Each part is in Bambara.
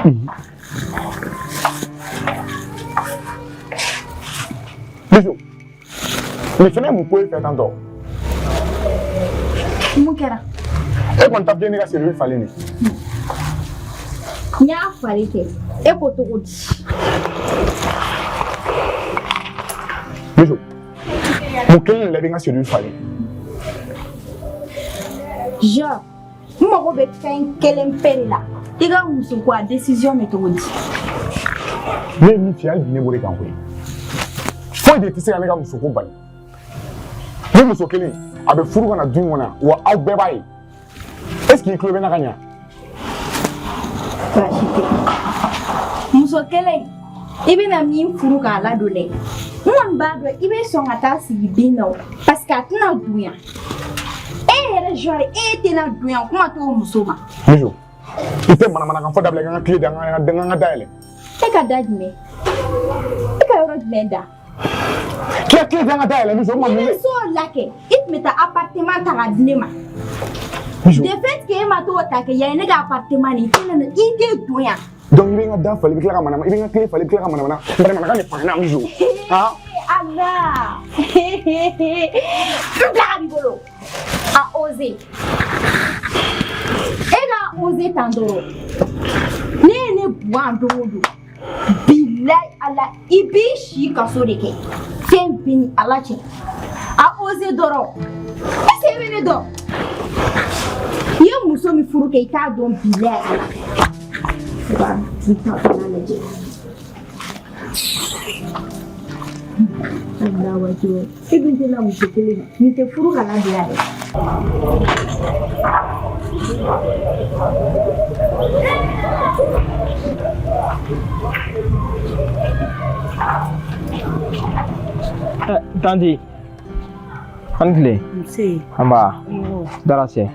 Bijou, nin fɛnɛ ye mun ko ye fɛ tantɔ? Mun kɛra? E kɔni ta ne ka serrure falen de. N y'a falen kɛ, e ko cogo di? Bijou, mun kelen de la i bɛ n ka serrure falen? Jean, n mago bɛ fɛn kelen pe de la. I ka muso ko a décision bɛ cogo di? Ne ye min f'i ye, hali bi ne b'o de kan koyi. Foyi de tɛ se ka ne ka musoko bali. Ni muso kelen a bɛ furu ka na du in kɔnɔ yan, wa aw bɛɛ b'a ye. Est ce que i tulo bɛ n na ka ɲa? Baasi tɛ. Muso kelen, i bɛna min furu k'a ladon dɛ. N kɔni b'a dɔn i bɛ sɔn ka taa sigi bin na o, parce que a tɛna don yan. E yɛrɛ genre e tɛna don yan, kuma t'o muso ma. Bijou, i tɛ manamanakan fɔ dabila, i ka n ka clé di, an ka da yɛlɛ. E ka da jumɛn? E ka yɔrɔ jumɛn da? K'i ka clé di, an ka da yɛlɛ, Bijou, o ma mun I bɛ? bɛ so la kɛ, i tun bɛ taa appartement ta k'a di ne ma. Bijou. De fait que e ma t'o ta kɛ, yan ye ne ka appartement de ye, i tɛna na, i tɛ don yan. Donc i bɛ n ka da falen, i bɛ tila ka manamana, i bɛ n ka clé falen, i bɛ tila ka manamana manamanakan de fɔ n ɲɛna, Bijou. Han? Allah! N bila ka b'i bolo. A osé. E ka osé tan dɔrɔn. Ne ye ne buwan don o don. Bilayi Ala, i b'i si kaso de kɛ. Fɛn bɛɛ ni Ala cɛ. A osé dɔrɔn. Est ce que e bɛ ne dɔn? I ye muso min furu kɛ, i t'a dɔn, bilayi Ala. I b'a i t'a lajɛ. Allahu akbar. E dun tɛ na muso kelen ma. Nin tɛ furu ka ladon yan dɛ. Tanti, an tile. Nse. Nba. Darasɛ.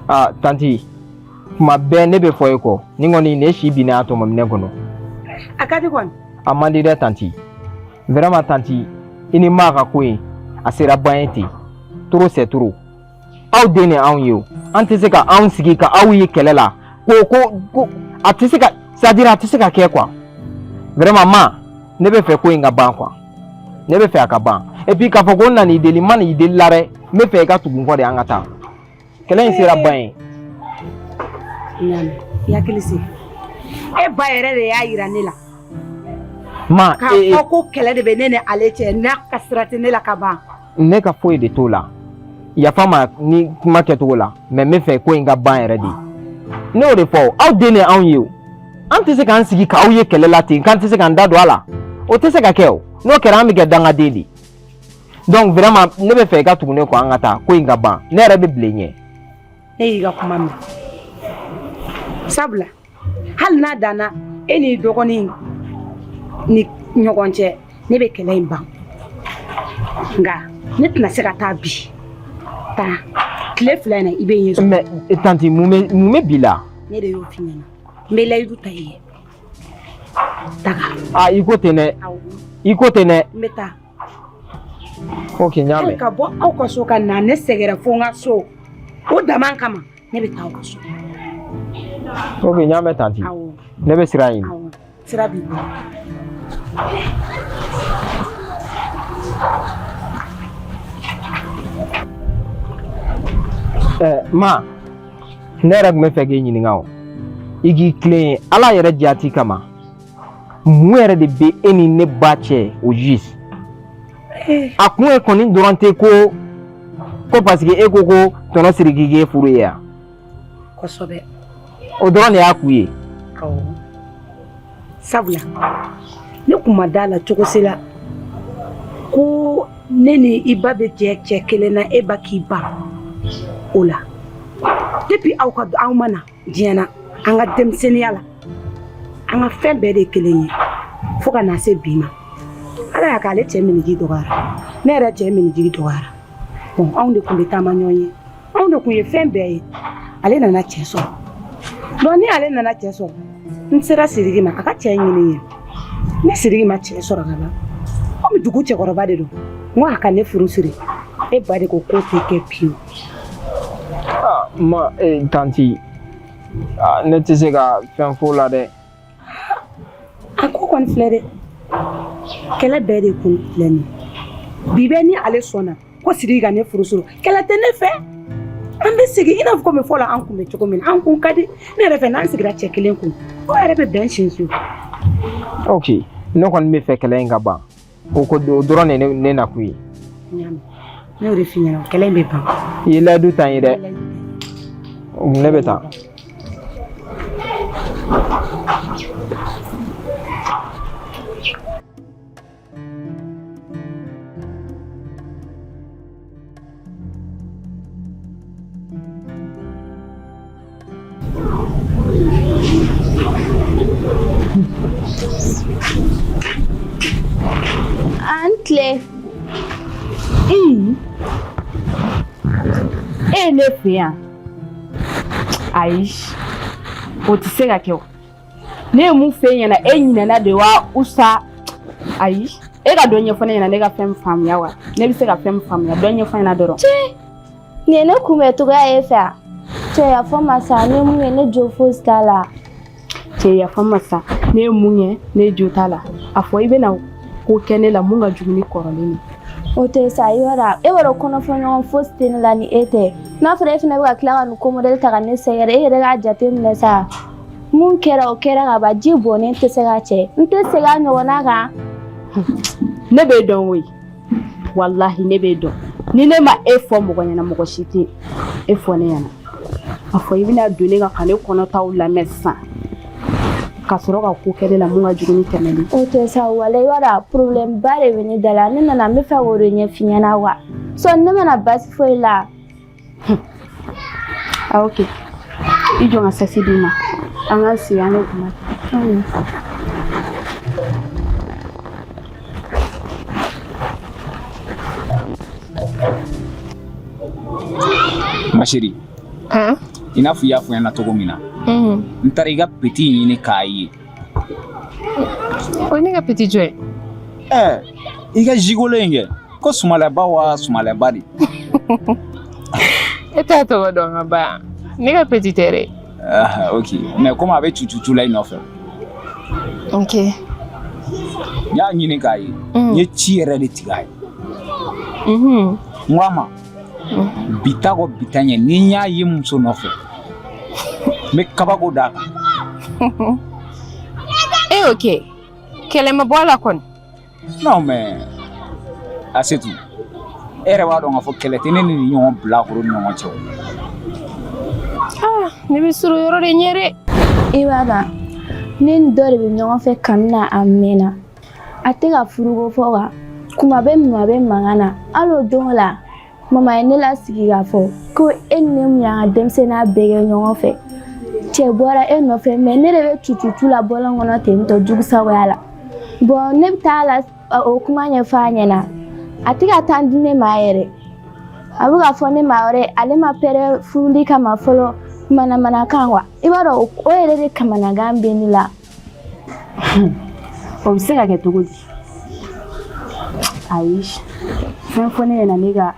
Ah, tanti, kuma bɛɛ ne bɛ fɔ e kɔ. Nin kɔni ne si binna a tɔmɔ minɛn kɔnɔ. A ka di kɔni. A man di dɛ, tanti. Vraiment, tanti, i ni maa ka ko in a sera ban ye ten. Trop c'est trop. Aw den de anw ye o. An tɛ se ka anw sigi ka aw ye kɛlɛ la. Ko ko ko a tɛ se ka, c'est à dire a tɛ se ka kɛ quoi. Vraiment, ma, ne bɛ fɛ ko in ka ban quoi. Ne bɛ fɛ a ka ban. Et puis k'a fɔ ko n nan'i deli, n ma n'i deli la dɛ. N bɛ fɛ i ka tugu n kɔ de, an ka taa. Kɛlɛ in sera ban ye. Naamu, i hakili sigi. E ba yɛrɛ de y'a yira ne la. Ma, k'a fɔ ko kɛlɛ de bɛ ne ni ale cɛ, n'a ka sira tɛ ne la ka ban. Ne ka foyi de t'o la. Yafa ma ni kuma kɛcogo la, mais n bɛ fɛ ko in ka ban yɛrɛ de. Ne y'o de fɔ, aw den de anw ye o. An tɛ se k'an sigi k'aw ye kɛlɛ la ten, k'an tɛ se k'an da don a la. O tɛ se ka kɛ o. N'o kɛra, an bɛ kɛ dangaden de. Donc vraiment, ne bɛ fɛ i ka tugu ne kɔ, an ka taa, ko in ka ban. Ne yɛrɛ bɛ bilen ɲɛ. Ne y'i ka kuma mɛn. Sabula hali n'a danna e n'i dɔgɔnin ni ɲɔgɔn cɛ, ne bɛ kɛlɛ in ban. Nka ne tɛna se ka taa bi. Taa tile 2 in na, i bɛ n ye so. Mais tanti, mun bɛ bi la? Ne de y'o f'i ɲɛna. N bɛ layidu ta i ye. Taga. Aa, i ko ten dɛ. I ko ten dɛ. N bɛ taa. Ok, n y'a mɛn. Hali ka bɔ aw ka so ka na ne sɛgɛrɛ fo n ka so. O dama kama, ne bɛ taa aw ka so. Ok, n y'a mɛn, tanti. Ne bɛ sira ɲini. Awɔ, sira b'i bolo. Ma, ne yɛrɛ tun bɛ fɛ k'i ɲininka o. I k'i tilen ye Ala yɛrɛ jati kama. Mun yɛrɛ de bɛ e ni ne ba cɛ au juste? A kun ye kɔni dɔrɔn tɛ ko ko parce que e ko ko tɔnɔ Sidiki k'e furu ye yan. Kosɛbɛ. O dɔrɔn de y'a kun ye. Awɔ. Sabula ne kun ma d'a la cogo si la ko ne ni i ba bɛ jɛ cɛ kelen na, e ba k'i ban o la. Depuis aw ka aw ma na diɲɛ na, an ka denmisɛnninya la, an ka fɛn bɛɛ de ye kelen ye fo ka na se bi ma. Ala y'a k'ale cɛ miniji dɔgɔyara, ne yɛrɛ cɛ miniji dɔgɔyara. Bon, anw de tun bɛ taama ɲɔgɔn ye, anw de tun ye fɛn bɛɛ ye. Ale nana cɛ sɔrɔ. Donc ni ale nana cɛ sɔrɔ, n sera Sidiki ma, a ka cɛ ɲini ye. Ne Sidiki ma cɛ sɔrɔ ka ban, komi dugu cɛkɔrɔba de don, n ko a ka ne furu siri. E ba de ko k'o tɛ kɛ pewu. Ah, ma, tanti, ah, ne tɛ se ka fɛn f'o la dɛ. A ko kɔni filɛ dɛ, kɛlɛ bɛɛ de kun filɛ nin ye. Bi bɛ ni ale sɔnna ko Sidiki ka ne furu sɔrɔ, kɛlɛ tɛ ne fɛ. An bɛ segin i n'a fɔ komi fɔlɔ an kun bɛ cogo min na, an kun ka di ne yɛrɛ fɛ. N'an sigira cɛ kelen kun, o yɛrɛ bɛ bɛn sinsin. Ok, ne kɔni bɛ fɛ kɛlɛ in ka ban. O ko o dɔrɔn de ne nakun ye. N y'a mɛn, ne y'o de f'i ɲɛna, kɛlɛ in bɛ ban. I ye layidu ta n ye dɛ. Ne bɛ taa. An tile. E ye ne fɛ yan? Ayi, o tɛ se ka kɛ. O ne ye mun f'e ɲɛna, e ɲinɛna de wa usa? Ayi, e ka dɔ ɲɛfɔ ne ɲɛna, ne ka fɛn min faamuya wa, ne bɛ se ka fɛn min faamuya, dɔ ɲɛfɔ n ɲɛna dɔrɔn. Nin ye ne kunbɛn cogoya ye fɛ a? Cɛ, yafa n ma sa, ne ye mun kɛ, ne jo fosi t'a la. Cɛ, yafa n ma sa, ne ye mun kɛ, ne jo t'a la. A fɔ i bɛna ko kɛ ne la mun ka jugu ni kɔrɔlen ye. O tɛ sa, i b'a dɔn, e b'a dɔn kɔnɔfɔɲɔgɔn fosi tɛ ne la ni e tɛ. N'a fɔra e fana bɛ ka tila ka nin ko modèle ta ka ne sɛgɛrɛ, e yɛrɛ k'a jate minɛ sa. Mun kɛra, o kɛra ka ban, ji bɔnnen tɛ se ka cɛ. N tɛ segin a ɲɔgɔnna kan. Ne b'e dɔn koyi, walahi ne b'e dɔn. Ni ne ma e fɔ mɔgɔ ɲɛna, mɔgɔ si tɛ e fɔ ne ɲɛna. A fɔ i bɛna don ne kan ka ne kɔnɔtaw lamɛn sisan ka sɔrɔ ka ko kɛ ne la mun ka jugu ni tɛmɛli. O tɛ sa, wala i b'a dɔn problème ba de bɛ ne da la. Ne nana, n bɛ fɛ k'o de ɲɛf'i ɲɛna wa. Sɔni ne mana basi foyi la. Ah ok, i jɔ n ka sasi d'i ma, an ka sigi an bɛ kuma. Ma chérie, i n'a fɔ i y'a fɔ n ɲɛna cogo min na, n taara i ka petit ɲini k'a ye. O ye ne ka petit jɔn ye? Ɛɛ, i ka gigolo in kɛ ko sumalɛba wa sumalɛba de. E t'a tɔgɔ dɔn ka ban. Ne ka petit tɛ dɛ. Ah, ok, mais komi a bɛ cucucu la i nɔfɛ. Ok. N y'a ɲini k'a ye, n ye ci yɛrɛ de tigɛ a ye. N ko a ma, bi ta kɔ bi ta ɲɛ, ni n y'a ye muso nɔfɛ, n bɛ kabako d'a kan. E y'o kɛ, kɛlɛ ma bɔ a la kɔni? Non mais Asetu, e yɛrɛ b'a dɔn k'a fɔ kɛlɛ tɛ ne ni nin ɲɔgɔn bilakoro ni ɲɔgɔn cɛ o. Ah, ne bɛ siran o yɔrɔ de ɲɛ dɛ. I b'a dɔn, ne ni dɔ de bɛ ɲɔgɔn fɛ kanu na a mɛnna. A tɛ ka furuko fɔ kan. Kuma bɛɛ mama bɛ mankan na. Hali o don la, mama ye ne lasigi k'a fɔ ko e ni ne mun y'an ka denmisɛnninya bɛɛ kɛ ɲɔgɔn fɛ. Cɛ bɔra e nɔfɛ, mais ne de bɛ cucucu la bɔlɔn kɔnɔ ten tɔ jugusagoya la. Bon, ne bɛ taa la o kuma ɲɛfɔ a ɲɛna. A tɛ ka taa di ne ma yɛrɛ. A bɛ k'a fɔ ne ma yɛrɛ, ale ma pɛrɛ furuli kama fɔlɔ, manamanakan wa. I b'a dɔn, o yɛrɛ de kamanagan bɛ ne la. O bɛ se ka kɛ cogo di? Ayi, fɛn fɔ ne ɲɛna, ne ka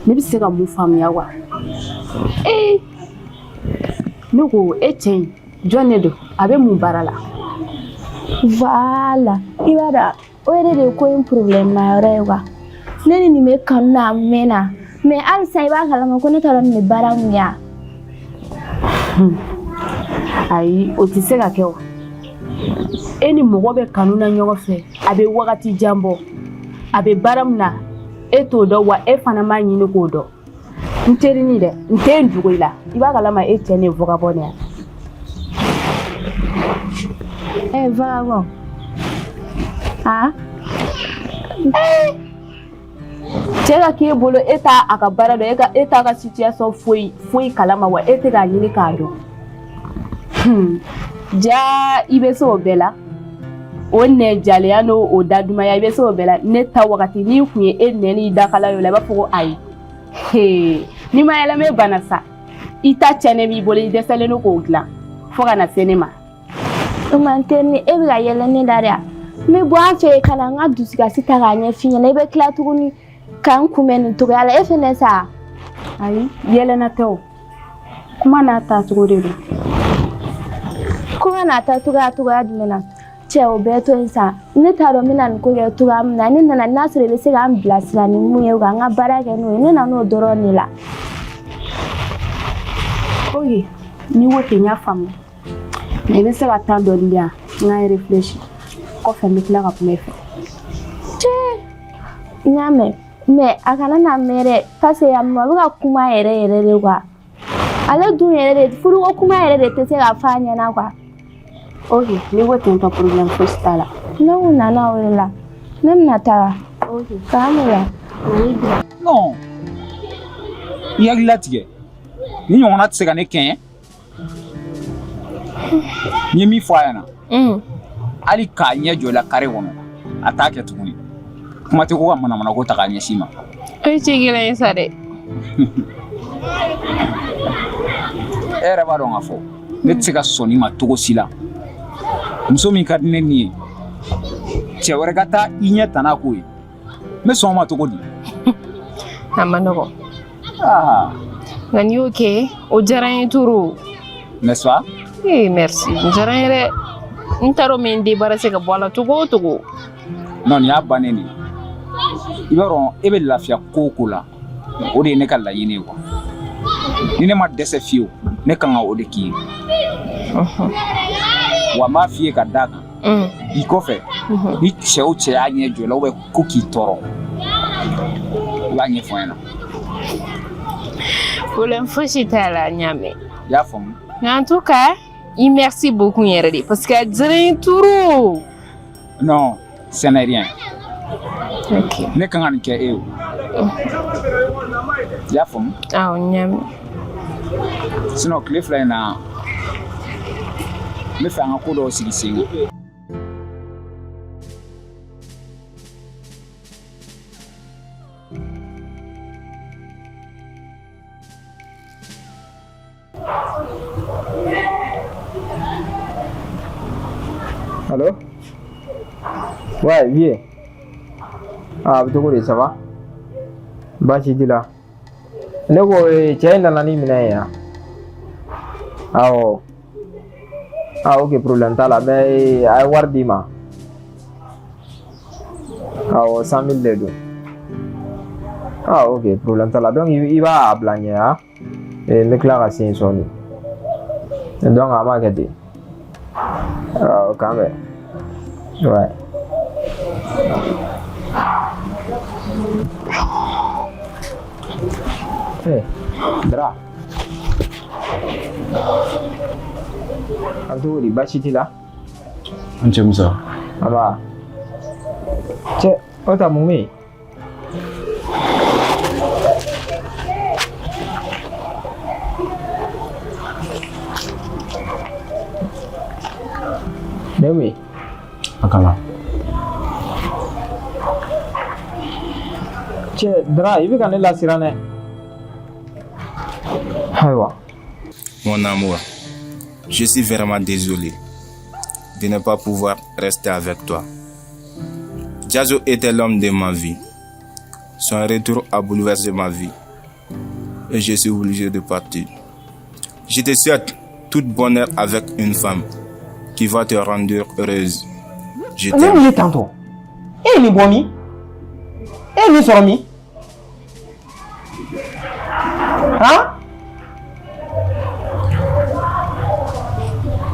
ne bɛ se ka mun faamuya wa? Ee, ne ko e cɛ in jɔn de don? A bɛ mun baara la? Voilà, i b'a dɔn, o yɛrɛ de ye ko in problème ma yɔrɔ ye quoi. Ne ni nin bɛ kanu na a mɛnna, mais halisa i b'a kalama ko ne t'a dɔn nin bɛ baara mun kɛ. Ayi, o tɛ se ka kɛ o. E ni mɔgɔ bɛ kanu na ɲɔgɔn fɛ, a bɛ wagati jan bɔ, a bɛ baara min na, e t'o dɔn wa, e fana m'a ɲini k'o dɔn. N terinin dɛ, n tɛ n dogo i la, i b'a kalama e cɛ ne ye vagabond de ye. Eh, vagabond. Ah? Cɛ ka k'e bolo, e t'a a ka baara dɔn, e ka e t'a ka situation foyi foyi kalama wa, e tɛ k'a ɲini k'a dɔn. Ja, i bɛ se o bɛɛ la, o nɛ jalenya n'o o dadumanya, i bɛ se o bɛɛ la. Ne ta wagati n'i kun ye e nɛ n'i dakala ye o la, i b'a fɔ ko ayi. N'i ma yɛlɛma, e banna sa. I ta tiɲɛnen b'i bolo, i dɛsɛlen don k'o dilan fo ka na se ne ma. O ma, n terinin, e bɛ ka yɛlɛ ne la de. N bɛ bɔ an fɛ yen ka na n ka dusukasi ta k'a ɲɛf'i ɲɛna, i bɛ tila tuguni ka n kunbɛn nin cogoya la, e fɛnɛ sa. Ayi, yɛlɛnna tɛ o, kuma n'a taacogo de don. Kuma n'a taacogoya, cogoya jumɛn na? Cɛ, o bɛɛ to yen sa. Ne t'a dɔn n bɛna nin ko kɛ cogoya min na. Ne nana n'a sɔrɔ i bɛ se k'an bilasira ni mun ye, k'an ka baara kɛ n'o ye. Ne nan'o dɔrɔn de la. Ok, n'i ko ten, n y'a faamu. Mais i bɛ se ka temps dɔɔni di yan, n ka réfléchi. Kɔfɛ n bɛ tila ka kuma i fɛ. Cɛ, n y'a mɛn, mais a kana na mɛn dɛ, parce que a ma bɛ ka kuma yɛrɛ yɛrɛ de quoi. Ale dun yɛrɛ de, furuko kuma yɛrɛ de tɛ se ka f'a ɲɛna quoi. Ok, n'i ko ten tɔ, problème fosi t'a la. Ne kun nana o de la. Ne bɛna taga. Ok. K'an bila. Non, i hakili latigɛ, ni ɲɔgɔnna tɛ se ka ne kɛɲɛ. N ye min fɔ a ɲɛna, hali k'a ɲɛ jɔ i la kare kɔnɔ, a t'a kɛ tuguni. Kuma tɛ ko ka manamanako ta k'a ɲɛsin i ma. O ye cɛ gɛlɛn ye sa dɛ. E yɛrɛ b'a dɔn k'a fɔ ne tɛ se ka sɔn nin ma cogo si la. Muso min ka di ne ni ye, cɛ wɛrɛ ka taa i ɲɛ tana k'o ye, n bɛ sɔn o ma cogo di? A ma nɔgɔn. Ah. Nka n'i y'o kɛ, o diyara n ye trop. N'est-ce pas? Eh, merci, n diyara n ye dɛ. N t'a dɔn n bɛ n débarrasser ka bɔ a la cogo o cogo. Non, nin y'a bannen de ye. I b'a dɔn, e bɛ lafiya ko o ko la, o de ye ne ka laɲini ye quoi. Ni ne ma dɛsɛ fiyewu, ne kan ka o de k'i ye. Wa n b'a f'i ye ka d'a kan, bi kɔfɛ, ni cɛ o cɛ y'a ɲɛ jɔ i la ou bien ko k'i tɔɔrɔ, i b'a ɲɛfɔ n ɲɛna. Problème fosi t'a la, n y'a mɛn. I y'a faamu? En tout cas, i merci beaucoup yɛrɛ de, parce que a diyara n ye trop. Non, ce n'est rien. Ok. Ne kan ka nin kɛ e ye o. I y'a faamu? Awɔ, n y'a mɛn. Sinon, tile 2 in na, n bɛ fɛ an ka ko dɔw sigi sen kan. Allô? Ouais, vieux. Ah, bɛ cogo di, ça va? Baasi t'i la. Ne ko cɛ in nana ni minɛn ye yan. Awɔ. Ah, ok, problème t'a la, mais a ye wari d'i ma. Awɔ, 100 000 de don. Ah, ok, problème t'a la. Donc, i b'a bila n ɲɛ, ah? N bɛ tila ka se yen sɔɔni. Donc, an b'a kɛ ten. Awɔ, k'an bɛn. Ouais. Eh, Dra. A bɛ cogo di, baasi t'i la? An cɛ Musa. Aba. Cɛ, o ta mun bɛ yen? Ne mun ye? A kana. Cɛ, Dra, i bɛ ka ne lasiran dɛ. Ayiwa. Mon amour, je suis vraiment désolé de ne pas pouvoir rester avec toi. Jazo était l'homme de ma vie. Son retour a bouleversé ma vie et je suis obligé de partir. Je te souhaite tout bonheur avec une femme qui va te rendre heureuse. Je Ne t'aime. mun ye tantɔ? E ye nin bɔ min? E ye nin sɔrɔ min? Han?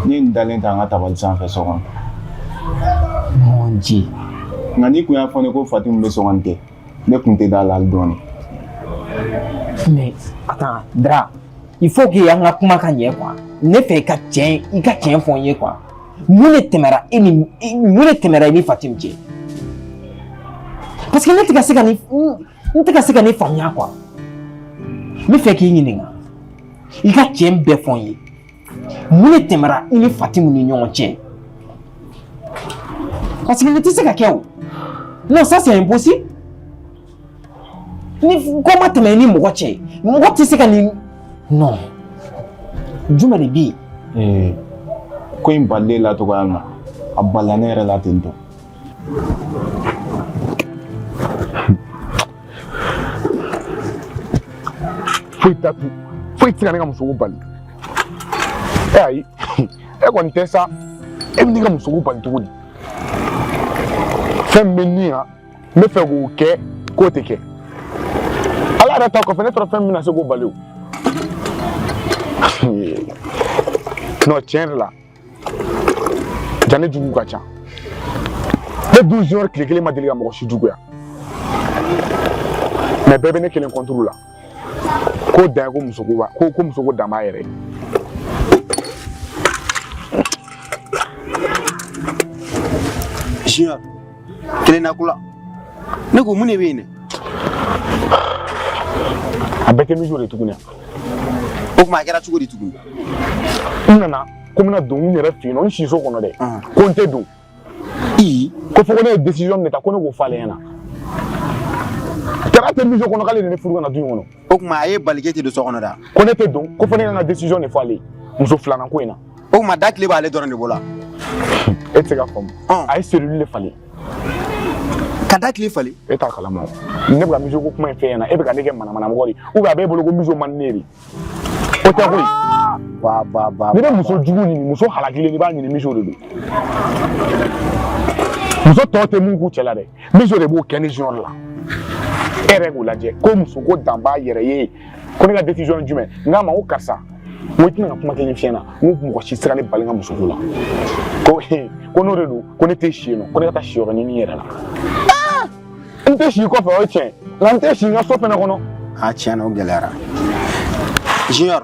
Ne ye nin dalen ta an ka tabali sanfɛ so kɔnɔ. Mon Dieu. Nka n'i kun y'a fɔ ne ko Fatimu bɛ sɔn ka nin kɛ, ne kun tɛ da la hali dɔɔni. Mais attends, Dra, il faut que an ka kuma ka ɲɛ quoi. Ne fɛ i ka tiɲɛ fɔ n ye quoi. Mun de tɛmɛra i ni Fatimu cɛ? Parce que ne tɛ ka se ka nin faamuya quoi. N bɛ fɛ k'i ɲininka. I ka tiɲɛ bɛɛ fɔ n ye. Mun de tɛmɛra i ni Fatimu ni ɲɔgɔn cɛ? Parce que ne tɛ se ka kɛ o. Non, ça c'est impossible. Ni ko ma tɛmɛ i ni mɔgɔ cɛ, mɔgɔ tɛ se ka nin. Non. Jumɛn de bɛ yen? Ko in balilen la cogoya min na, a balila ne yɛrɛ la ten tɔ. Foyi t'a tu, foyi tɛ se ka ne ka musoko bali. E ayi, e kɔni tɛ sa, e bɛ ne ka musoko bali cogo di? Fɛn min bɛ nin na, n bɛ fɛ k'o kɛ, k'o tɛ kɛ. Ala yɛrɛ ta kɔfɛ, ne t'a dɔn fɛn min bɛna se k'o bali o. Non, tiɲɛ yɛrɛ la, ja ne jugu ka ca. Ne dun junior tile kelen ma deli ka mɔgɔ si juguya. Mais bɛɛ bɛ ne kelen contre la. Ko dan ye ko musoko ba ko ko musoko dan b'a yɛrɛ ye. Junior, kelen na kula. Ne ko mun de bɛ yen dɛ? A bɛɛ tɛ miso de tuguni. O tuma a kɛra cogo di tuguni? N nana ko n bɛna don n yɛrɛ fɛ yen nɔ, n siso kɔnɔ dɛ. Ko n tɛ don. I ko fo ko ne ye décision min ta, ko ne k'o f'ale ɲɛna. Kɛra tɛ miso kɔnɔ k'ale de ne furu ka na du in kɔnɔ. O tuma a ye bali k'e tɛ don so kɔnɔ da. Ko ne tɛ don, ko fo ne ka n ka décision de fɔ ale ye muso filanan ko in na. O tuma da tile b'ale dɔrɔn de bolo. E tɛ se ka faamu. A ye serrure de falen. Ka da tile falen. E t'a kalama o. Ne bɛ ka miso ko kuma in f'e ɲɛna, e bɛ ka ne kɛ manamanamɔgɔ de ye. Ou bien a b'e bolo ko miso man di ne ye de. O tɛ koyi. Ba ba ba. N'i bɛ muso jugu ɲini, muso halakilen, i b'a ɲini miso de don. Muso tɔw tɛ mun k'u cɛ la dɛ, miso de b'o kɛ ne junior la. E yɛrɛ k'o lajɛ, ko muso ko dan b'a yɛrɛ ye. Ko ne ka décision ye jumɛn? N k'a ma ko karisa, n ko i tɛna ka kuma kelen f'i ɲɛna, n ko mɔgɔ si tɛ se ka ne bali n ka musoko la. Ko ko n'o de don, ko ne tɛ si yen nɔ, ko ne ka taa si yɔrɔ ɲini n yɛrɛ la. N tɛ si kɔfɛ, o ye tiɲɛ, nka n tɛ si n ka so fɛnɛ kɔnɔ. A tiɲɛ na, o gɛlɛyara. Junior,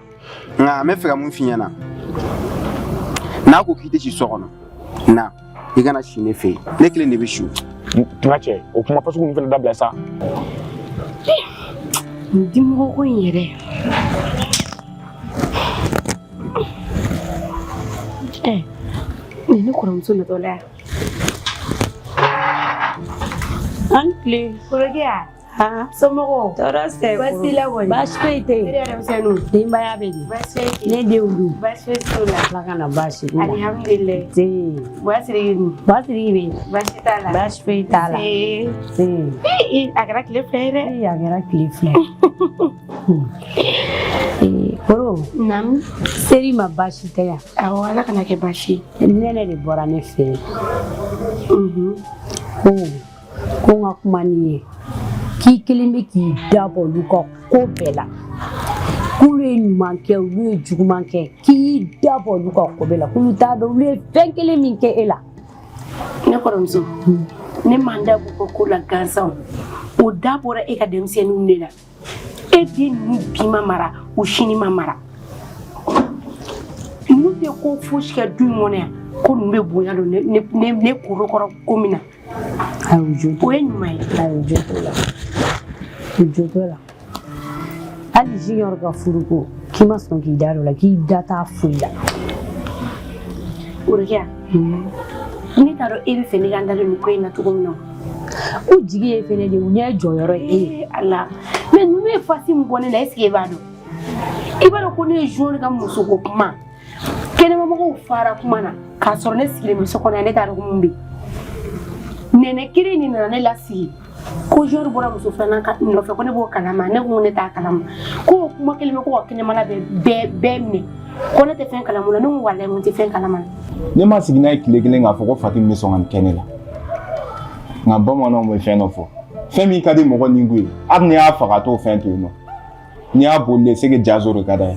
nka n bɛ fɛ ka mun f'i ɲɛna. N'a ko k'i tɛ si so kɔnɔ, na i kana si ne fɛ yen, ne kelen de bɛ si. N ka cɛ, o kuma fasugu ninnu fɛnɛ dabila sa. Nin dimɔgɔ ko in yɛrɛ. Ɛ, nin ne kɔrɔmuso natɔ la yan. An tile. Kɔrɔkɛ. Han. Somɔgɔw. Tɔɔrɔ tɛ. Baasi t'i la kɔni. Baasi foyi tɛ yen. E yɛrɛ denmisɛnninw. Denbaya bɛ di? Baasi foyi tɛ yen. Ne denw dun? Baasi foyi t'u la. Ala kana baasi k'u la. Alihamudulilayi. Nse. Buwa Sidiki dun? Buwa Sidiki bɛ yen. Baasi t'a la. Baasi foyi t'a la. Nse. Nse. Ee, a kɛra tile fila ye dɛ. Ee, a kɛra tile fila ye. Ee, koro. Naamu. Seri ma baasi tɛ yan. Awɔ, Ala kana kɛ baasi ye. Nɛnɛ de bɔra ne fɛ yen. Ko ko n ka kuma n'i ye, k'i kelen bɛ k'i da bɔ olu ka ko bɛɛ la, k'olu ye ɲuman kɛ, olu ye juguman kɛ, k'i y'i da bɔ olu ka ko bɛɛ la, k'olu t'a dɔn olu ye fɛn kelen min kɛ e la. Ne kɔrɔmuso, ne man da b'u ka ko la gansan, o da bɔra e ka denmisɛnninw de la. E den ninnu bi ma mara, u sini ma mara. Ninnu tɛ ko fosi kɛ du in kɔnɔ yan ko ninnu bɛ bonya don ne koro kɔrɔ ko min na. O ye ɲuman ye. Ayi, o jo t'o la, o jo t'o la. Hali Junior ka furuko, k'i ma sɔn k'i da don o la, k'i da t'a foyi la. Orokiya, ne t'a dɔn e bɛ fɛ ne ka n da don nin ko in na cogo min na. U jigi ye fɛnɛ de, u ɲɛ jɔyɔrɔ ye e ye. Ala, mais ninnu ye fasi min bɔ ne la, est ce que e b'a dɔn? I b'a dɔn ko ne ye Junior ka musoko kuma, kɛnɛmamɔgɔw fara kuma na k'a sɔrɔ ne sigilen bɛ so kɔnɔ yan, ne t'a dɔn ko mun bɛ yen. Nɛnɛ kelen de nana ne lasigi ko Junior bɔra muso filanan nɔfɛ, ko ne b'o kalama. Ne ko ne t'a kalama. Ko o kuma kelen bɛ ko ka kɛnɛmala bɛɛ minɛ, ko ne tɛ fɛn kalama la. Ne ko walayi, n tɛ fɛn kalama. Ne ma sigi n'a ye tile kelen k'a fɔ ko Fatimi bɛ sɔn ka nin kɛ ne la. Nka bamananw bɛ fɛn dɔ fɔ, fɛn min ka di mɔgɔ ni ye, hali n'i y'a faga, t'o fɛn to yen nɔ. N'i y'a boli de, c'est que jazo de ka d'a ye,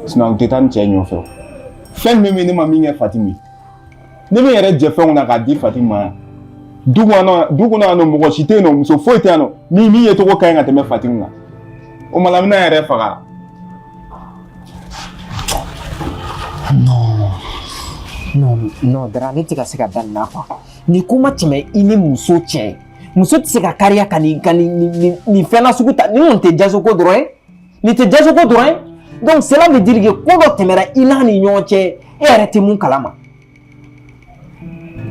sinon u tɛ taa ni cɛ ɲɔfɛ. Fɛn min bɛ ne ma min kɛ Fatimi, ne bɛ n yɛrɛ jɛ fɛnw na k'a di Fatimi ma yan du kɔnɔ yan nɔ, mɔgɔ si tɛ yen nɔ, muso foyi tɛ yan nɔ min ye tɔgɔ ka ɲi ka tɛmɛ Fatimi kan. O ma la, n bɛna n yɛrɛ faga. Non, non, non, Dara, ne tɛ ka se ka da nin na quoi. Nin ko ma tɛmɛ i ni muso cɛ. Muso tɛ se ka kariya ka nin ka nin nin nin fɛn nasugu ta. Nin kɔni tɛ jaso ko dɔrɔn ye. Nin tɛ jaso ko dɔrɔn ye. Donc cela veut dire que ko dɔ tɛmɛra i n'a ni ɲɔgɔn cɛ, e yɛrɛ tɛ mun kalama.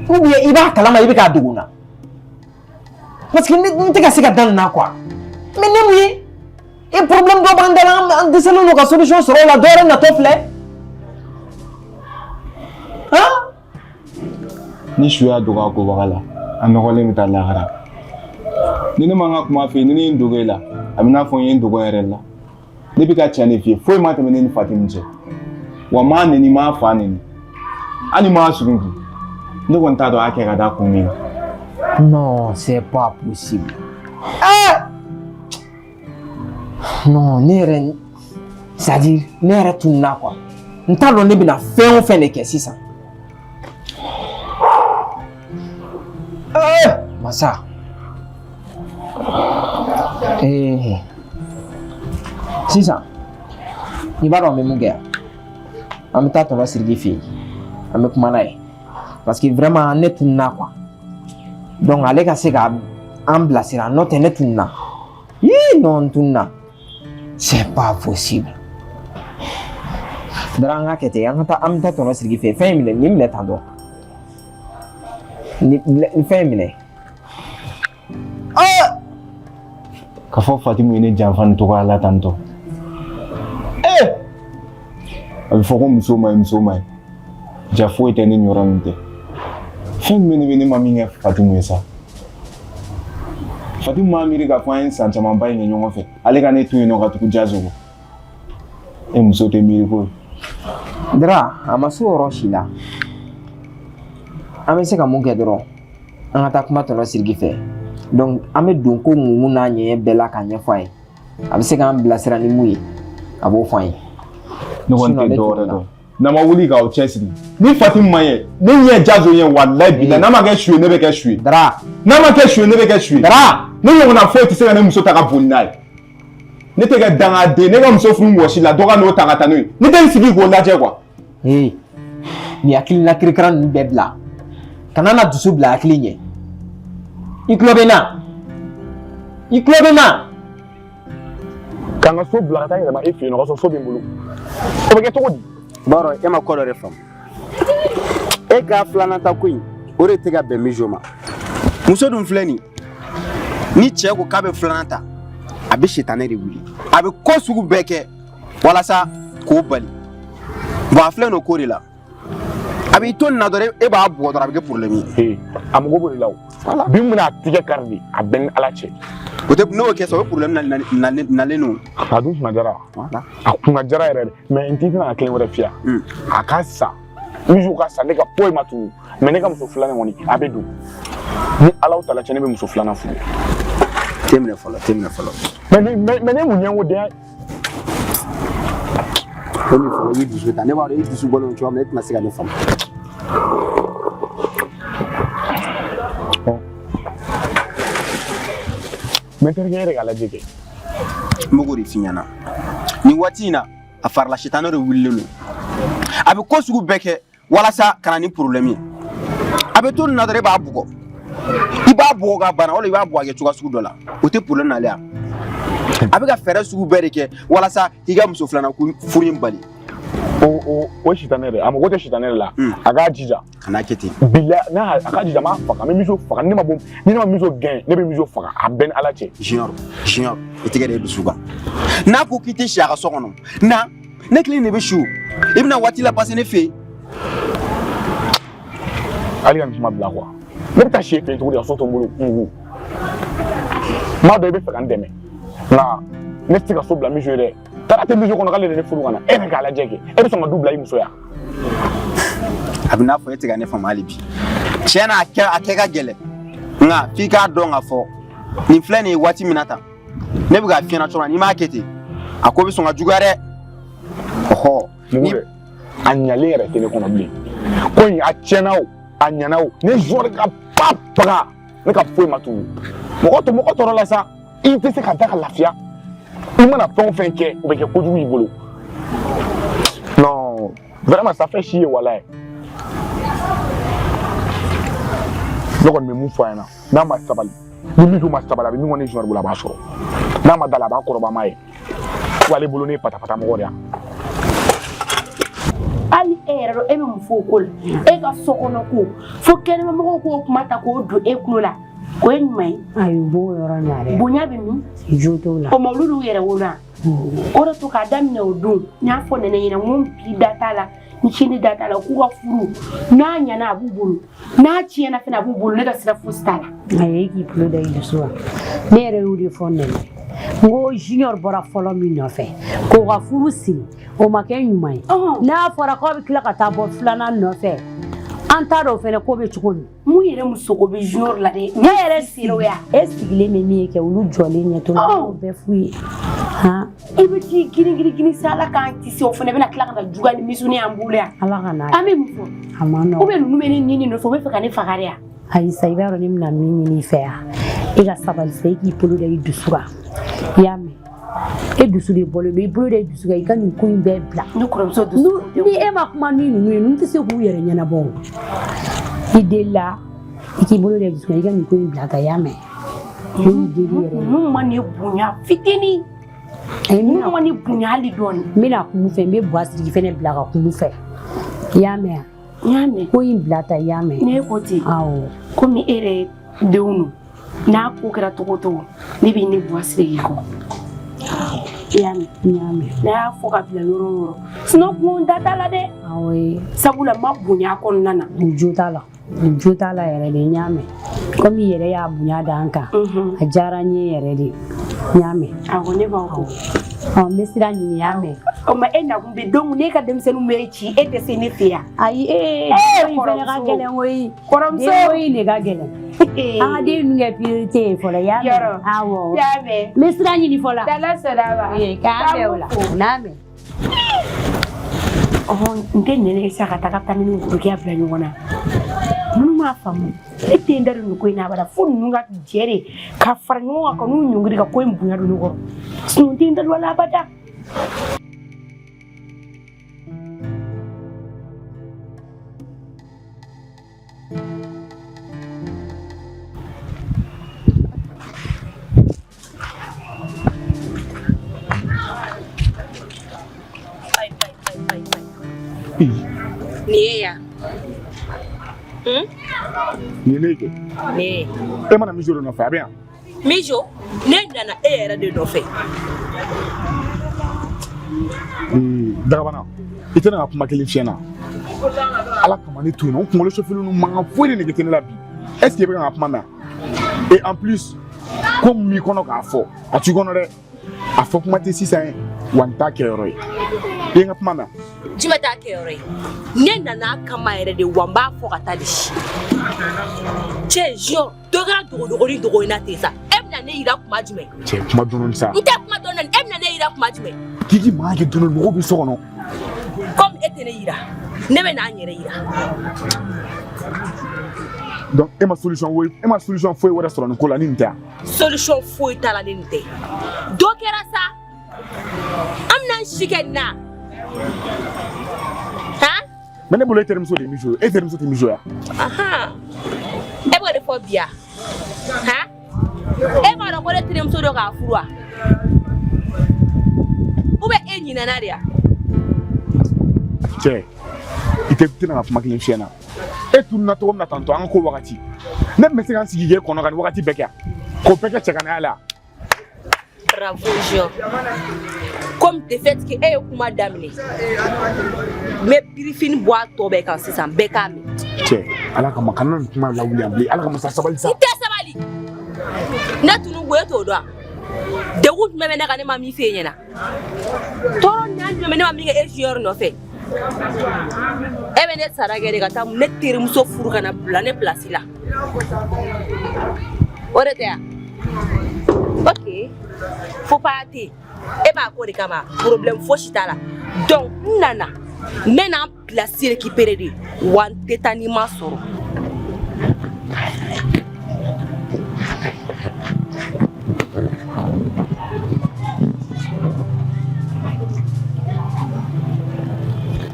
Ou bien i b'a kalama, i bɛ k'a dogo n na. Parce que ne tɛ ka se ka da nin na quoi. Mais ne mun ye? E problème dɔ b'an da la, an dɛsɛlen don ka solution sɔrɔ o la, dɔ wɛrɛ natɔ filɛ. Han? Ni su y'a dogo a kobaga la, a nɔgɔlen bɛ taa lahara. Ni ne ma n ka kuma f'i ye, ni ne ye n dogo e la, a bɛ n'a fɔ n ye n dogo yɛrɛ la. Ne bɛ ka tiɲɛ de f'i ye, foyi ma tɛmɛ ne ni Fatimi cɛ. Wa n m'a neni, n m'a fa neni, hali n m'a suruku. Ne kɔni t'a dɔn a kɛ ka da kun min kan. Non, c'est pas possible. Ah! Non, ne yɛrɛ, c'est à dire ne yɛrɛ tununna quoi. N t'a dɔn ne bɛna fɛn o fɛn de kɛ sisan. Eh! Masa. Eh. Sisan, i b'a dɔn an bɛ mun kɛ yan? An bɛ taa tɔnɔ Sidiki fɛ yen. An bɛ kuma n'a ye. Parce que vraiment ne tununna quoi. Donc ale ka se ka an bilasira n'o tɛ ne tununna. Ii non n tununna. C'est pas possible. Dara an ka kɛ ten an ka taa an bɛ taa tɔnɔ Sidiki fɛ yen. Fɛn in minɛ nin minɛ tan tɔ. Nin fɛn in minɛ. Ah! K'a fɔ Fatimu ye ne janfa nin cogoya la tan tɔ. Ee! A bɛ fɔ ko muso ma ɲi muso ma ɲi. Ja foyi tɛ ne ni yɔrɔ min tɛ. Fɛn jumɛn de bɛ ne ma min kɛ Fatimu ye sa? Fatimu m'a miiri k'a fɔ an ye san camanba in kɛ ɲɔgɔn fɛ. Ale ka ne to yen nɔ ka tugu Jazo kɔ. E muso tɛ miiri ko ye. Dara a ma s'o yɔrɔ si la. An bɛ se ka mun kɛ dɔrɔn an ka taa kuma tɔnɔ Sidiki fɛ. Donc an bɛ don ko ŋuŋu n'a ɲɛɲɛ bɛɛ la k'a ɲɛfɔ a ye. A bɛ se k'an bilasira ni mun ye a b'o fɔ an ye. Ne kɔni tɛ dɔwɛrɛ dɔn. N'a ma wuli k'aw cɛsiri ni Fatimu ma ɲɛ ne ɲɛ Jazo ɲɛ walayi bilayi n'a ma kɛ su ye ne bɛ kɛ su ye. Dara. N'a ma kɛ su ye ne bɛ kɛ su ye. Dara. Ne ɲɔgɔnna foyi tɛ se ka ne muso ta ka boli n'a ye. Ne tɛ kɛ dangaden ne ka muso furu mɔgɔ si la dɔ ka n'o ta ka taa n'o ye ne tɛ n sigi k'o lajɛ quoi. Ee nin hakilina kirikara ninnu bɛɛ bila kana na dusu bila hakili ɲɛ i tulo bɛ n na i tulo bɛ n na. K'an ka so bila ka taa n yɛrɛ ma e fɛ yen nɔ ka sɔrɔ so bɛ n bolo o bɛ kɛ cogo di. B'a dɔn e ma ko dɔ de faamu e ka filanan ta ko in o de tɛ ka bɛn Mijo ma muso dun filɛ nin ni cɛ ko k'a bɛ filanan ta a bɛ sitanɛ de wuli a bɛ ko sugu bɛɛ kɛ walasa k'o bali bon a filɛ nin o ko de la a b'i to nin na dɔrɔn e b'a bugɔ dɔrɔn a bɛ kɛ problème ye. A mago b'o de la o. Bi n bɛna a tigɛ kari de a bɛɛ ni Ala cɛ. O tɛ n'o kɛ sa o ye problème nalen don. A dun kunna jara. A kunna jara yɛrɛ de mais n t'i tɛna ka kelen wɛrɛ fiyɛ. A ka sa Mijo ka sa ne ka foyi ma tunu mais ne ka muso filanan kɔni a bɛ don ni Ala ta la cɛ ne bɛ muso filanan furu. Te minɛ fɔlɔ te minɛ fɔlɔ. Mais ne mun ɲɛngo den. Ko min fɔlɔ i y'i dusu ta ne b'a dɔn i dusu bɔlen don cogoya min na e tɛna se ka ne faamu. Mais n terikɛ yɛrɛ k'a lajɛ kɛ. N bɛ k'o de f'i ɲɛna nin waati in na a farila sitanɛ de wulilen don a bɛ ko sugu bɛɛ kɛ walasa ka na ni problème ye a bɛ to nin na dɔrɔn e b'a bugɔ i b'a bugɔ ka bana wala i b'a bugɔ a kɛ cogoya sugu dɔ la o tɛ problème nalen ya a bɛ ka fɛɛrɛ sugu bɛɛ de kɛ walasa k'i ka muso filanan furu in bali. O sitanɛ dɛ a mago tɛ sitanɛ de la a k'a jija. Kan'a kɛ ten. Bila n'a a k'a jija n b'a faga n bɛ Mijo faga ni ne ma bɔ ni ne ma Mijo gɛn ne bɛ Mijo faga a bɛɛ ni Ala cɛ. Junior Junior i tɛgɛ da i dusu kan n'a ko k'i tɛ si a ka so kɔnɔ na ne kelen de bɛ si o i bɛna waati la passer ne fɛ yen. Hali ka nin kuma bila quoi ne bɛ taa si e fɛ yen cogo di ka so to n bolo mugu n b'a dɔn i bɛ fɛ ka n dɛmɛ nka ne tɛ se ka so bila Mijo ye dɛ taara tɛ Mijo kɔnɔ k'ale de ne furu ka na e yɛrɛ k'a lajɛ kɛ e bɛ sɔn ka du bila i muso ya. A bɛ n'a fɔ e tɛ ka ne faamu hali bi tiɲɛ na a kɛ ka gɛlɛn nka f'i k'a dɔn k'a fɔ nin filɛ nin ye waati min na tan ne bɛ k'a f'i ɲɛna cogo min na n'i m'a kɛ ten a ko bɛ sɔn ka juguya dɛ ɔhɔ. Mugu dɛ a ɲalen yɛrɛ tɛ ne kɔnɔ bilen ko in a tiɲɛna o a ɲɛna o ne jɔri ka ba baga ne ka foyi ma tunu mɔgɔ to mɔgɔ tɔɔrɔ la sa i tɛ se ka da ka lafiya i mana fɛn o fɛn kɛ o bɛ kɛ kojugu y'i bolo non vraiment ça fait chier walayi ne kɔni bɛ mun fɔ a ɲɛna n'a ma sabali ni Mijo ma sabali a bɛ min kɔni jɔri bolo a b'a sɔrɔ n'a ma da la a b'a kɔrɔbama ye ko ale bolo ne ye patapata mɔgɔ de ye. Hali e yɛrɛ dɔn e bɛ mun fɔ o ko la e ka so kɔnɔ ko fo kɛnɛmamɔgɔw k'o kuma ta k'o don e tulo la o ye ɲuman ye. Ayi u b'o yɔrɔ ɲa dɛ. Bonya bɛ min. Jo t'o la. O ma olu y'u yɛrɛ wolo wa. O de to k'a daminɛ o don n y'a fɔ Nɛnɛ ɲɛna n ko n bi da t'a la n sini da t'a la k'u ka furu n'a ɲɛna a b'u bolo n'a tiɲɛna fana a b'u bolo ne ka sira fosi t'a la. Ayi e k'i tulo da i dusu kan ne yɛrɛ y'o de fɔ Nɛnɛ n ko Junior bɔra fɔlɔ min nɔfɛ k'o ka furu siri o ma kɛ ɲuman ye n'a fɔra k'aw bɛ tila ka taa bɔ filanan nɔfɛ An t'a dɔn fɛnɛ ko bɛ cogo min. Mun yɛrɛ musoko bɛ junior la dɛ. Ne yɛrɛ sera o ya. E sigilen bɛ min ye kɛ olu jɔlen ɲɛ to la. O bɛɛ f'u ye. Han. I bɛ t'i girin girin girin sa Ala k'an kisi o fana bɛna tila ka na juguya ni misuni y'an bolo yan. Ala ka n'a. An bɛ mun fɔ? A ma nɔgɔn. Ou bien ninnu bɛ ne nin de nɔfɛ u bɛ fɛ ka ne faga de yan. Ayi sa i b'a dɔn ne bɛna min ɲini i fɛ yan. E ka sabali sa e k'i bolo da i dusu kan. I y'a mɛn. E dusu de bɔlen don i bolo da i dusu kan i ka nin ko in bɛɛ bila. Ne kɔrɔmuso dusu. Ni e ma kuma ni ninnu ye ninnu tɛ se k'u yɛrɛ ɲɛnabɔ o. I delila i k'i bolo da i dusu kan i ka nin ko in bila ta i y'a mɛn. Ne y'i deli yɛrɛ. Ninnu ma ne bonya fitinin. Ninnu ma ne bonya hali dɔɔni. N bɛna kuma u fɛ n bɛ Buwa Sidiki fɛnɛ bila ka kuma u fɛ. I y'a mɛn wa? N y'a mɛn. Ko in bila ta i y'a mɛn. Ne ko ten. Awɔ. Komi e yɛrɛ denw don n'a ko kɛra cogo o cogo ne b'i ni Buwa Sidiki kɔ. I y'a mɛn. N y'a mɛn. N'a y'a fɔ ka bila yɔrɔ o yɔrɔ sinon kun da t'a la dɛ. Awɔ. Sabula n ma bonya a kɔnɔna na. N jo t'a la. N jo t'a la yɛrɛ de n y'a mɛn. Komi i yɛrɛ y'a bonya d'an kan. A diyara n ye yɛrɛ de. N y'a mɛn. Awɔ ne b'aw kɔ. Ɔ n bɛ sira ɲini n y'a mɛn. O ma e nakun bɛ donc ne ka denmisɛnninw bɛ ci e tɛ se ne fɛ yan. Ayi ee den ko in fɛnɛ ka gɛlɛn koyi. Kɔrɔmuso. Den ko in de ka gɛlɛn. An ka den ninnu kɛ priorité ye fɔlɔ i y'a mɛn. Yɔrɔ. Awɔ. I y'a mɛn. N bɛ sira ɲini fɔlɔ. N'Ala sɔnna a ma. Ee k'an bɛn o la. N'a mɛn. Ɔhɔn n tɛ nɛnɛ sa ka taga taa ni worokiya bila ɲɔgɔn na. Ninnu m'a faamu. Ne tɛ n da don nin ko in na abada fo ninnu ka jɛ de ka fara ɲɔgɔn kan ka n'u ɲɔngiri ka ko in bonya don ne kɔrɔ. Sinon n tɛ n da don a la abada. Nin ye yan. Nin ye ne ye kɛ. Ne ye. E ma na Mijo de nɔfɛ a bɛ yan. Mijo, ne nana e yɛrɛ de nɔfɛ. Dagabana i tɛna ka kuma kelen f'i ɲɛna Ala kama ne to yen nɔ n kunkolo sofɛli ninnu mankan foyi de nege tɛ ne la bi est ce que i bɛ ka n ka kuma mɛn et en plus ko min b'i kɔnɔ k'a fɔ a t'i kɔnɔ dɛ a fɔ kuma tɛ sisan ye wa n t'a kɛyɔrɔ ye i ye n ka kuma mɛn. Jumɛn t'a kɛyɔrɔ ye ne nana a kama yɛrɛ de wa n b'a fɔ ka taa de cɛ Junior dɔ kɛra dogodogo ni dogo in na ten sa e bɛna ne yira kuma jumɛn. Cɛ kuma dɔɔni sa. N tɛ kuma dɔɔni e bɛna ne yira kuma jumɛn. K'i k'i mankan kɛ dɔɔni mɔgɔw bɛ so kɔnɔ. Komi e tɛ ne yira ne bɛ na n yɛrɛ yira. Donc e ma solution foyi e ma solution foyi wɛrɛ sɔrɔ nin ko la ni nin tɛ yan. Solution foyi t'a la ni nin tɛ. Dɔ kɛra sa an bɛna an si kɛ nin na. Han. Mais ne bolo e terimuso de ye Mijo ye e terimuso tɛ Mijo ye wa. Ahan e b'o de fɔ bi yan han e m'a dɔn ko ne terimuso dɔ k'a furu wa ou bien e ɲinɛna de wa. Cɛ i tɛ tɛna ka kuma kelen f'i ɲɛna e tununna cogo min na tantôt an ka ko wagati ne tun bɛ se ka n sigi k'e kɔnɔ ka nin wagati bɛɛ kɛ yan k'o bɛɛ kɛ cɛganaya la. Bravo Junior. Comme de fait que e ye kuma daminɛ n bɛ birifini bɔ a tɔ bɛɛ kan sisan bɛɛ k'a mɛn. Cɛ Ala kama kana nin kuma lawuli yan bilen Ala kama sa sabali sa. N tɛ sabali ne tunu ko e t'o dɔn wa degun jumɛn bɛ ne kan ne ma min f'e ɲɛna tɔɔrɔ ɲan jumɛn bɛ ne ma min kɛ e Junior nɔfɛ e bɛ ne sara kɛ de ka taa ne terimuso furu ka na bila ne place la o de tɛ yan. Ok faux pas tɛ yen e b'a ko de kama problème fosi t'a la donc n nana n bɛ na n place récupérer de wa n tɛ taa ni ma sɔrɔ.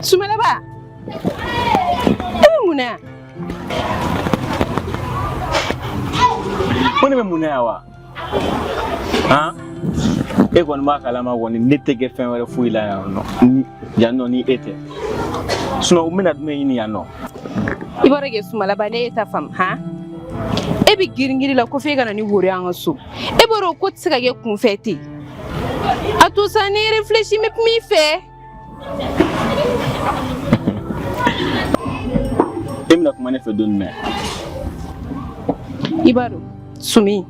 Sumalaba e bɛ mun na yan? Ko ne bɛ mun na yan wa? Han? E kɔni b'a kalama kɔni ne tɛ kɛ fɛn wɛrɛ foyi la yan nɔ ni yan nɔ ni e tɛ. Sinon n bɛna jumɛn ɲini yan nɔ? I b'a dɔn kɛ Sumalaba ne y'e ta faamu han? E bɛ girin girin la ko f'e ka na ni woro ye an ka so. E b'a dɔn ko tɛ se ka kɛ kunfɛ ten. A to sa ne réfléchi n bɛ kuma i fɛ. E bɛna kuma ne fɛ don jumɛn? I b'a dɔn Sumi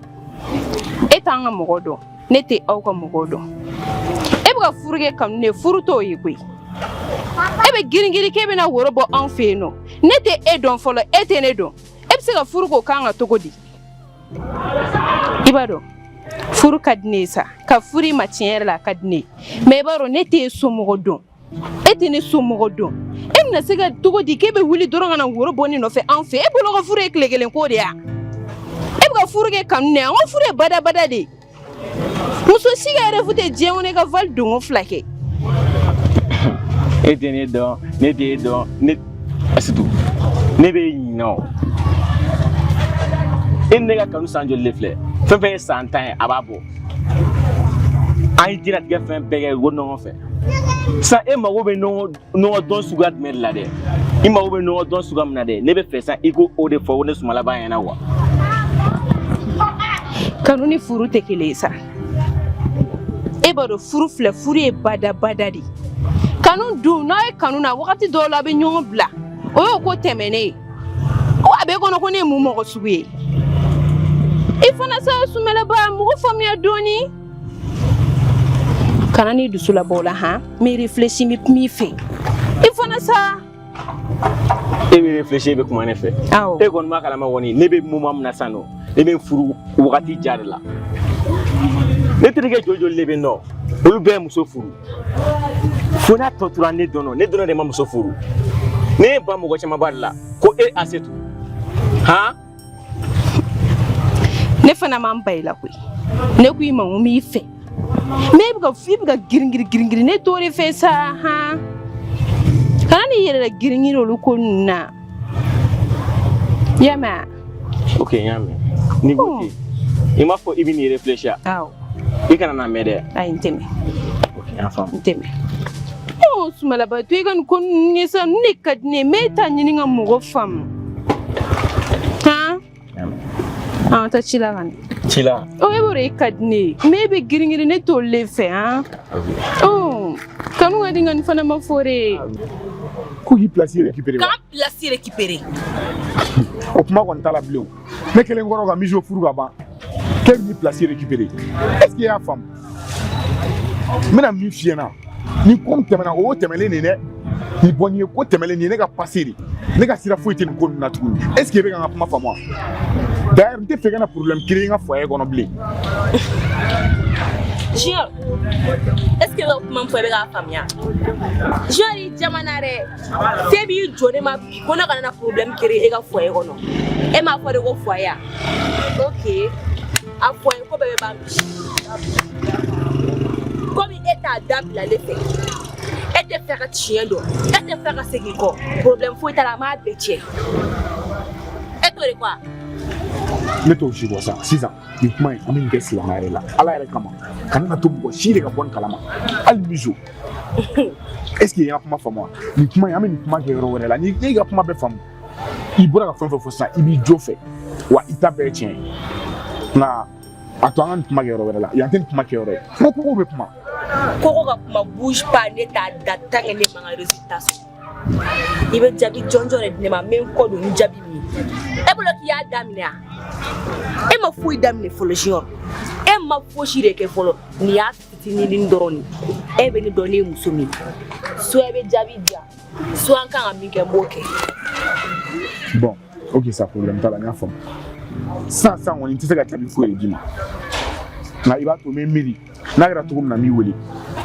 e t'an ka mɔgɔ dɔn ne tɛ aw ka mɔgɔ dɔn e bɛ ka furu kɛ kanu de ye furu t'o ye koyi e bɛ girin girin k'e bɛna woro bɔ anw fɛ yen nɔ Ne tɛ e dɔn fɔlɔ, e tɛ ne dɔn. E bɛ se ka furu k'o kan ka cogo di? I b'a dɔn furu ka di ne ye sa, ka furu i ma tiɲɛ yɛrɛ la a ka di ne ye, mais i b'a dɔn ne t'e somɔgɔ dɔn, e tɛ ne somɔgɔ dɔn. E bɛna se ka cogo di k'e bɛ wuli dɔrɔn ka na woro bɔ ne nɔfɛ anw fɛ? E bolo ko furu ye tile kelen ko de ya? E bɛ ka furu kɛ kanu de ya? N ko furu ye badabada de ye. Muso si ka rêve tɛ diɲɛ kɔnɔ i ka vali donko fila kɛ. E tɛ ne dɔn, ne tɛ e dɔn. Ne Asitu, ne b'e ɲinɛ o. E ni ne ka kanu san joli de filɛ? Fɛn fɛn ye san 10 ye, a b'a bɔ. An ye diɲɛlatigɛ fɛn bɛɛ kɛ ko ɲɔgɔn fɛ. Sisan e mago bɛ ɲɔgɔn dɔn suguya jumɛn de la dɛ? I mago bɛ ɲɔgɔn dɔn suguya min na dɛ, ne bɛ fɛ sisan i ko o de fɔ ne Sumalaba ɲɛna wa. Kanu ni furu tɛ kelen ye sa. E b'a dɔn furu filɛ, furu ye badabada de ye. Kanu dun, n'a ye kanu na wagati dɔw la a bɛ ɲɔgɔn bila, o y'o ko tɛmɛnen ye. Ko a b'e kɔnɔ ko ne ye mun mɔgɔ sugu ye? I fana sa Sumalaba, mɔgɔ faamuya dɔɔni. Kana n'i dusu labɔ o la han, n bɛ réfléchi, n bɛ kuma i fɛ. I fana sa. E bɛ réfléchir, e bɛ kuma ne fɛ. Awɔ. E kɔni b'a kalama kɔni, ne bɛ moment min na sisan nɔ, ne bɛ furu wagati ja de la. Ne terikɛ joli joli de bɛ yen nɔ, olu bɛɛ ye muso furu. Fo n'a tɔ tora ne dɔrɔn, ne dɔrɔn de ma muso furu. Ne ye ban mɔgɔ camanba de la ko e Asetu. Han? Ne fana ma n ban i la koyi. Ne ko i ma n ko n b'i fɛ. Mais i bɛ ka girin girin girin girin, ne t'o de fɛ sa han. Kana n'i yɛrɛ la girin girin olu ko ninnu na. I y'a mɛn wa? Ok, n y'a mɛn. N'i ko ten, i m'a fɔ i bɛ n'i réfléchir. Awɔ. I kana na mɛn dɛ. Ayi, n tɛ mɛn. Ok, n y'a faamu. N tɛ mɛn. Ɔ Sumalaba, to i ka nin ko ninnu ye sa, ninnu de ka di ne ye, mais e t'a ɲini ka mɔgɔ faamu. Han? An taa ci la ka na. Ci la? Ɔ e b'o dɔn e ka di ne ye, mais e bɛ girin girin, ne t'olu de fɛ han. Ɔ kanu ka di nka nin fana ma fɔ de. Ko k'i place récupérer wa? K'an place récupérer. O kuma kɔni t'a la bilen o. Ne kelen kɔrɔ ka miso furu ka ban, k'e bɛ n'i place récupérer. Est ce que i y'a faamu? N bɛna min f'i ɲɛna, ni ko min tɛmɛna, o y'o tɛmɛlen de ye dɛ. Nin bɔ nin ye ko tɛmɛlen nin ye ne ka passé de. Ne ka sira foyi tɛ nin ko ninnu na tuguni. Est ce que i bɛ ka n ka kuma faamu wa? D'ailleurs, n tɛ fɛ ka na problème créer n ka foyer kɔnɔ bilen. Junior, est-ce que i bɛ ka kuma min fɔ i bɛ k'a faamuya? Junior i jamana dɛ. Fɛn b'i jɔ ne ma bi ko ne kana na problème créer e ka foyer kɔnɔ. E m'a fɔ de ko foyer ya? Ok. A foyer ko bɛɛ bɛ ban bi. Komi e t'a dabila ne fɛ. E tɛ fɛ ka tiɲɛ dɔn. E tɛ fɛ ka segin kɔ. Problème foyi t'a la, an b'a bɛɛ tiɲɛ. E t'o de kɔ wa? Ne t'o si kɔ sa. Sisan nin kuma in, an bɛ nin kɛ silamɛya yɛrɛ la, Ala yɛrɛ kama, kana na to mɔgɔ si de ka bɔ nin kalama, hali miso. Est ce que i ka kuma faamu wa? Nin kuma in, an bɛ nin kuma kɛ yɔrɔ wɛrɛ la. Ni e ka kuma bɛɛ faamu, i bɔra ka fɛn fɛn fɔ sisan, i b'i jo fɛ wa, i ta bɛɛ ye tiɲɛ ye. Nka a to an ka nin kuma kɛ yɔrɔ wɛrɛ la, yan tɛ nin kuma kɛ yɔrɔ ye. N ko kogo bɛ kuma. Koko ka kuma bouge pas, ne t'a da tant que ne ma n ka résultat sɔrɔ. I bɛ jaabi jɔnjɔn de di ne ma, n bɛ n kɔ don ni jaabi min ye. E bolo k'i y'a daminɛ wa? E ma foyi daminɛ fɔlɔ Junior. E ma fosi de kɛ fɔlɔ. Nin y'a fitinin dɔrɔn de ye. E bɛ ne dɔn, ne ye muso min ye. Soit i bɛ jaabi di yan, soit an kan ka min kɛ, n b'o kɛ. Bon, ok, sa problème t'a la, n y'a faamu. Sisan sisan kɔni, n tɛ se ka jaabi foyi de d'i ma, nka i b'a to n bɛ miiri, n'a kɛra cogo min na, n b'i wele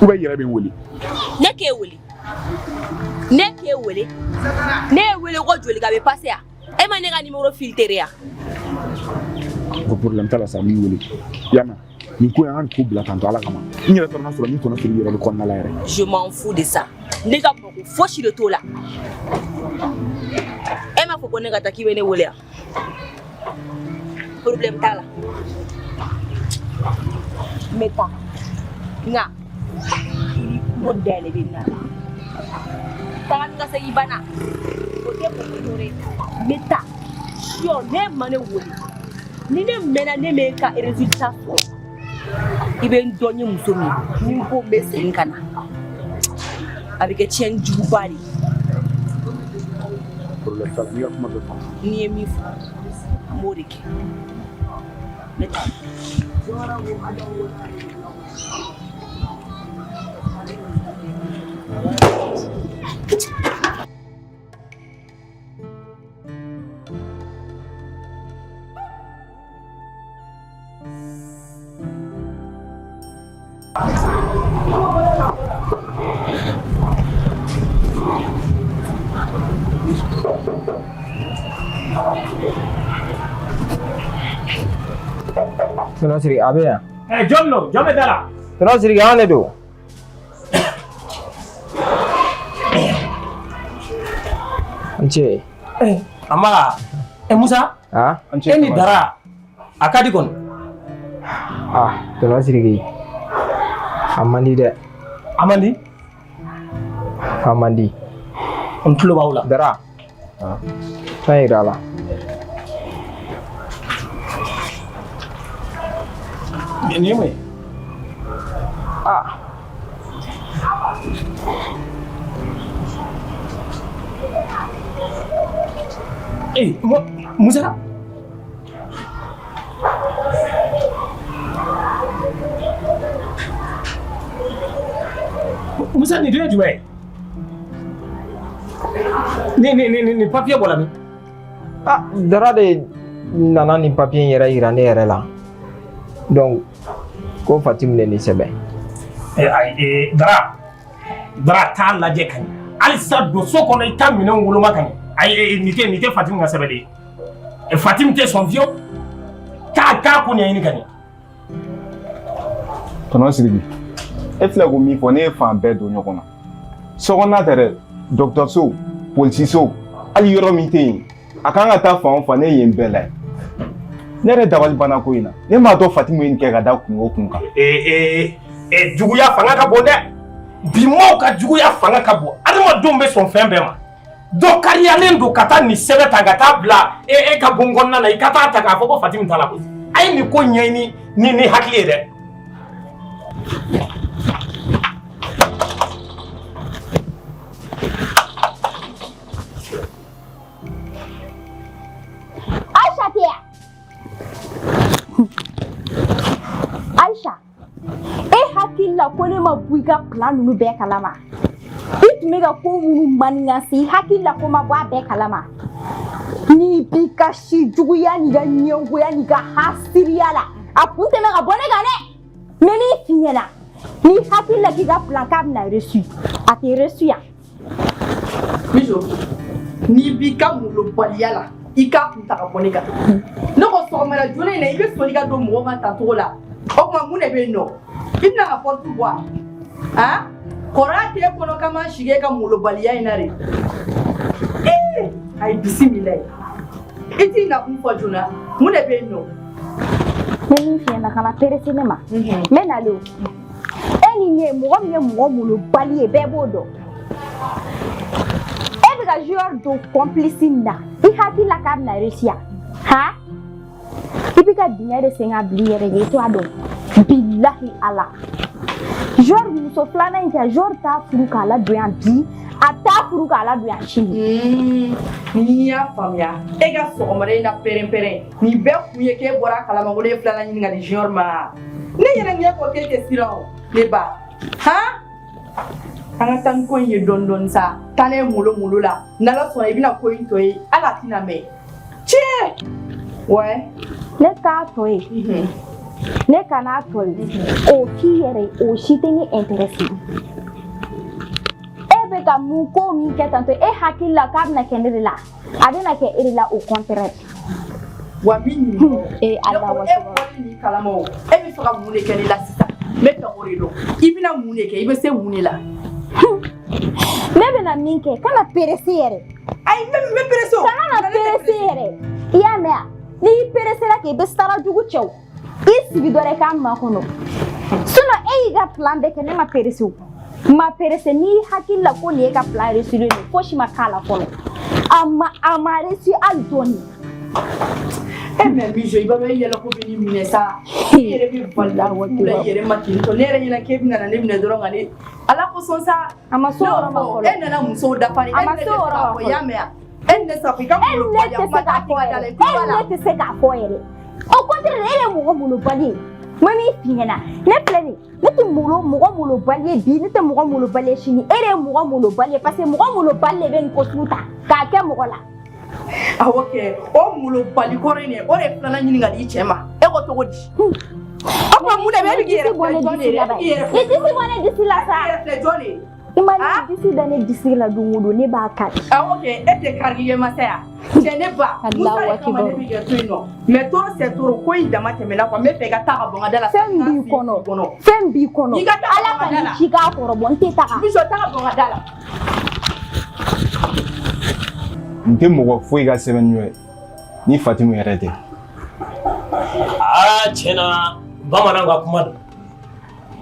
ou bien i yɛrɛ bɛ n wele. Ne k'e wele, ne k'e wele, ne ye wele ko joli ka bɛ passé ya? E ma ne ka numéro filtré ya? O problème t'a la sa, n b'i wele, i y'a mɛn? Nin ko in, an ka nin ko bila tantɔ, Ala kama. N yɛrɛ tɔrɔ n'a sɔrɔ min kɔnɔ fili yɛrɛ de kɔnɔna la yɛrɛ. Je m'en fous de ça. Ne ka mako fosi de t'o la. E m'a fɔ ko ne ka taa k'i bɛ ne wele ya? Problème t'a la. N bɛ taa. Nka i tulo dayɛlɛ bɛ na. Taga ni ka segin banna. O tɛ mɔgɔ tɔɔrɔ ye. N bɛ taa. Sure, ne ma ne wele. Ni ne mɛnna ne m'e ka résultat sɔrɔ, i bɛ n dɔn n ye muso min ye. Ni n ko n bɛ segin ka na, a bɛ kɛ tiɲɛni juguba de ye. Problème t'a la, n'i ka kuma bɛɛ faamu. N'i ye min fɔ, n b'o de kɛ. Ne taa. Tonton Sidiki a bɛ yan. Ɛ jɔn don? Jɔn bɛ da la? Tonton Sidiki an de don. N ce. Anba. Ɛ Musa. Ah? E ni Dara a ka di kɔni. Ah, Tonton Sidiki a man di dɛ. A man di? A man di. N tulo b'aw la. Dara. Fɛn yira la. Nin ye mun ye? Ah. Ee, Musa. Musa nin dun ye jumɛn ye? Nin papiye bɔra min? Ah, Dara de nana nin papiye in yɛrɛ yira ne yɛrɛ la. Donc, ko Fatimu de nin sɛbɛn. Ayi, Dara, Dara t'a lajɛ ka ɲɛ. Halisa don so kɔnɔ i ka minɛnw woloma ka ɲɛ. Ayi, nin tɛ Fatimu ka sɛbɛn de ye. Fatimu tɛ sɔn fiyewu. Taa ko ɲɛɲini ka ɲɛ. Tonton Sidiki, e filɛ k'o min fɔ, ne ye fan bɛɛ don ɲɔgɔn na. Sokɔnɔna tɛ dɛ, dɔgɔtɔrɔso, polisiso, hali yɔrɔ min tɛ yen, a kan ka taa fan o fan, ne ye yen bɛɛ lajɛ. Ne yɛrɛ dabali banna ko in na. Ne m'a dɔn Fatimu ye nin kɛ ka da kun o kun kan. Juguya fanga ka bon dɛ. Bi maaw ka juguya fanga ka bon. Adamadenw bɛ sɔn fɛn bɛɛ ma. Dɔ kariyalen don ka taa nin sɛbɛn ta ka taa bila e ka bon kɔnɔna na, i ka taa ta k'a fɔ ko Fatimu t'a la koyi. A ye nin ko ɲɛɲini ni hakili ye dɛ. Aisha tɛ yan? Aisha, e hakili la ko ne ma bɔ i ka plan ninnu bɛɛ kalama? I tun bɛ ka ko minnu manigansi, i hakili la ko ma bɔ a bɛɛ kalama? N'i b'i ka si juguya n'i ka ɲɛngoya n'i ka hasiriya la, a kun tɛmɛ ka bɔ ne kan dɛ. N bɛ min f'i ɲɛna, n'i hakili la k'i ka plan k'a bɛna réussi, a tɛ réussi yan. Mijo, n'i b'i ka molobaliya la, i k'a kun ta ka bɔ ne kan. Ne ko sɔgɔmada joona in na, i bɛ soli ka don mɔgɔw kan tancogo la. O tuma mun de bɛ yen nɔ? I bɛna ka porte bɔ wa? Han? Kɔrɔya t'e kɔnɔ k'an b'an sigi e ka molobaliya in na de. Ee, ayi bisimilayi. I t'i nakun fɔ joona. Mun de bɛ yen nɔ? N bɛ min f'i ɲɛna, kana perese ne ma. N bɛ nalen o. E ni ne, mɔgɔ min ye mɔgɔ molobali ye, bɛɛ b'o dɔn. E bɛ ka joueur don complice min na, i hakili la k'a bɛna réussir han? I bɛ ka dingɛ de sen ka bila i yɛrɛ ye, i t'o dɔn. Bilahi Ala, joueur muso filanan in kɛ, joueur t'a furu k'a ladon yan bi, a t'a furu k'a ladon yan sini. N'i y'a faamuya, e ka sɔgɔmada in na pɛrɛn-pɛrɛn nin bɛɛ kun ye k'e bɔra a kalama ko ne ye filanan ɲini ka di junior ma. Ne ɲɛna ɲɛ ko k'e tɛ siran o, ne ba. Han, an ka taa ni ko in ye dɔɔni dɔɔni sa. Taa n'a ye mollo mollo la. N'Ala sɔnna, i bɛna ko in tɔ ye, hali a tɛna mɛn. Tiɲɛ ouais. Ne t'a tɔ ye, ne kan'a tɔ ye, o f'i yɛrɛ ye, o si tɛ ne intéressé. E bɛ ka mun ko min kɛ tantɔ, e hakili la k'a bɛna kɛ ne de la, a bɛna kɛ e de la, au contraire. Wa min ɲininka. E Ala wa. E bɔlen nin kalama o, e bɛ fɛ ka mun de kɛ ne la sisan? N bɛ fɛ k'o de dɔn. I bɛna mun de kɛ? I bɛ se mun de la? Ne bɛna min kɛ, kana perese yɛrɛ. Ayi, n bɛ perese o. Kana na perese yɛrɛ, i y'a mɛn wa? N'i perese la k'i bɛ sara jugu cɛ o, i sigi dɔrɔn i k'a makɔnɔ. Sinon e y'i ka plan bɛɛ kɛ, ne ma perese o, n ma perese. N'i hakili la ko nin ye ka plan réussir ye, fosi ma k'a la fɔlɔ, a ma réussi hali dɔɔni. E mɛ Mijo, i b'a dɔn e yɛlɛ ko bɛ n'i minɛ sa. I yɛrɛ bɛ bali la i yɛrɛ ma ten tɔ. Ne yɛrɛ ɲɛna k'e bɛna na ne minɛ dɔrɔn ka ne Ala kosɔn sa. A ma s'o yɔrɔ ma fɔlɔ. E nana musow dafa de. A ma s'o yɔrɔ ma fɔlɔ. I y'a mɛn wa? E ni ne sa i ka E ni ne tɛ se k'a fɔ yɛrɛ, e ni ne tɛ se k'a fɔ yɛrɛ. Au contraire, e de ye mɔgɔ molobali ye. N bɛ min f'i ɲɛna, ne filɛ nin, ne tɛ molo mɔgɔ molobali ye bi, ne tɛ mɔgɔ molobali ye sini. E de ye mɔgɔ molobali ye, parce que mɔgɔ molobali de bɛ nin ko sugu ta k'a kɛ mɔgɔ la. Awɔ kɛ, o molobali kɔrɔ in dɛ, o de ye filanan ɲini ka di i cɛ ma. E ko cogo di? O tuma mun de bɛ e bɛ k'i yɛrɛ filɛ jɔn de ye? E bɛ k'i yɛrɛ filɛ. I disi bɔ ne disi la sa. E bɛ k'i yɛrɛ filɛ jɔn de ye? I ma ne disi da ne disi la don o don, ne b'a kari. Awɔ kɛ, e tɛ karili ye masa ya. Cɛ ne ba, Musa de kama ne b'i kɛ to yen nɔ. Mais trop c'est trop, ko in dama tɛmɛna quoi, n bɛ fɛ i ka taa ka bɔ n ka da la. Fɛn b'i kɔnɔ, fɛn b'i kɔnɔ. I ka taa Ala ka ka bɔ n ka da ni la. ci k'a kɔrɔbɔ, n tɛ taga. Bijou, taa ka bɔ n ka da la. N tɛ mɔgɔ foyi ka sɛbɛnni ye ni Fatimu yɛrɛ tɛ. Aa, tiɲɛ na, bamananw ka kuma don.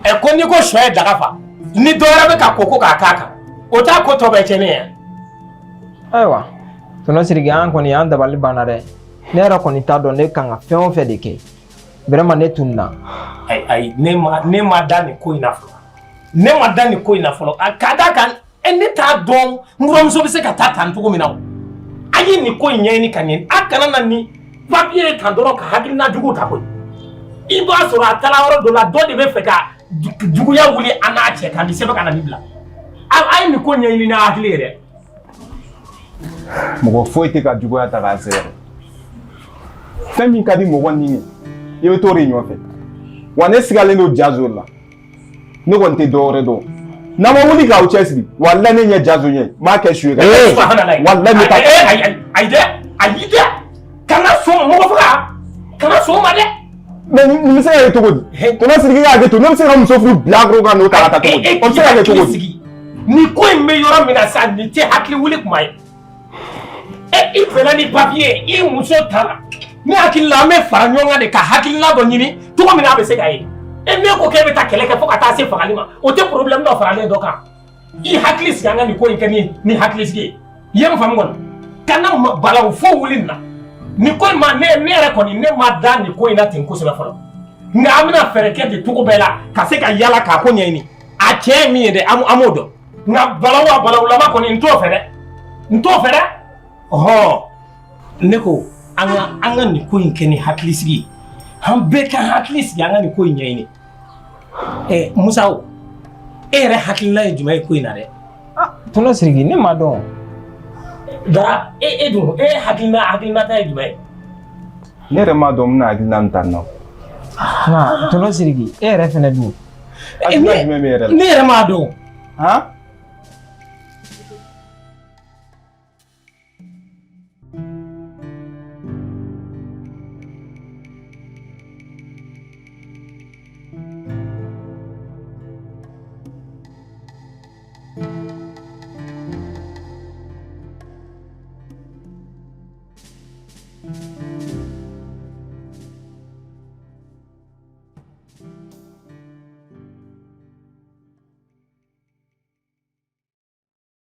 Ɛ, ko n'i ko sɔ ye daga fa, ni dɔ wɛrɛ bɛ ka ko k'a k'a kan, o t'a ko tɔ bɛɛ tiɲɛnen ye. Ayiwa tonton Sidiki, an kɔni an dabali banna dɛ. Ne yɛrɛ kɔni t'a dɔn ne kan ka fɛn o fɛn de kɛ. Vraiment, ne tununna. Ayi ayi, ne ma da nin ko in na fɔlɔ. Ne ma da nin ko in na fɔlɔ. A ka d'a kan, ɛ, ne t'a dɔn n buramuso bɛ se ka taa tan cogo min na. O a ye nin ko in ɲɛɲini ka ɲɛ. A kana na ni papiye ye tan dɔrɔn ka hakilina juguw ta koyi. I b'a sɔrɔ a taara yɔrɔ dɔ la, dɔ de bɛ fɛ ka juguya wuli an n'a cɛ kan, nin sɛbɛn ka na nin bila. A ye nin ko ɲɛɲini n'a hakili ye dɛ. Mɔgɔ foyi tɛ ka juguya ta k'a sɛgɛrɛ. Fɛn min ka di mɔgɔ ni ye, i bɛ t'o de nɔfɛ. Wa ne sigalen don Jazo la. Ne kɔni tɛ dɔwɛrɛ dɔn. N'aw ma wuli k'aw cɛsiri, walahi ne ɲɛ Jazo ɲɛ, n b'a kɛ su ye ka walahi ne ta. Ayi ayi ayi dɛ, ayi dɛ, kana sɔn mɔgɔ faga, kana sɔn o ma dɛ. Mais nin bɛ se ka kɛ cogo di? Tonton Sidiki y'a kɛ to, ne bɛ se ka muso furu bila kɔrɔ ka n'o ta ka taa cogo di? O bɛ se ka kɛ cogo di? Nin ko in bɛ yɔrɔ min na sa, nin tɛ hakili wuli kuma ye. Ɛ, i bɛnna ni papiye ye, i muso ta la. Ne hakili la, an bɛ fara ɲɔgɔn kan de ka hakilina dɔ ɲini cogo min na a bɛ se ka ye. E, ne ko k'e bɛ taa kɛlɛ kɛ fo ka taa se fagali ma, o tɛ problème dɔ faralen dɔ kan. I hakili sigi, an ka nin ko in kɛ ni hakili sigi ye. I ye n faamu kɔni? Kana balawu fo wuli nin na. Nin ko in ma ne yɛrɛ kɔni, ne ma da nin ko in na ten kosɛbɛ fɔlɔ. Nka an bɛna fɛɛrɛ kɛ de cogo bɛɛ la ka se ka yala k'a ko ɲɛɲini. A cɛ ye min ye dɛ, an b'o dɔn. Nka balawu a balawulama kɔni, n t'o fɛ dɛ, n t'o fɛ dɛ. Ɔhɔn, ne ko an ka nin ko in kɛ ni hakilisigi ye. An bɛɛ ka hakili sigi, an ka nin ko in ɲɛɲini. Ɛ, Musa, o e yɛrɛ hakilina ye jumɛn ye ko in na dɛ? Tonton Sidiki, ne m'a dɔn. Dara, e dun, e hakilinata ye jumɛn ye? Ne yɛrɛ m'a dɔn n bɛna hakilina min ta nin na. Nka tonton Sidiki, e yɛrɛ fɛnɛ dun? Hakilina jumɛn bɛ e yɛrɛ la? Ne yɛrɛ m'a dɔn. Han?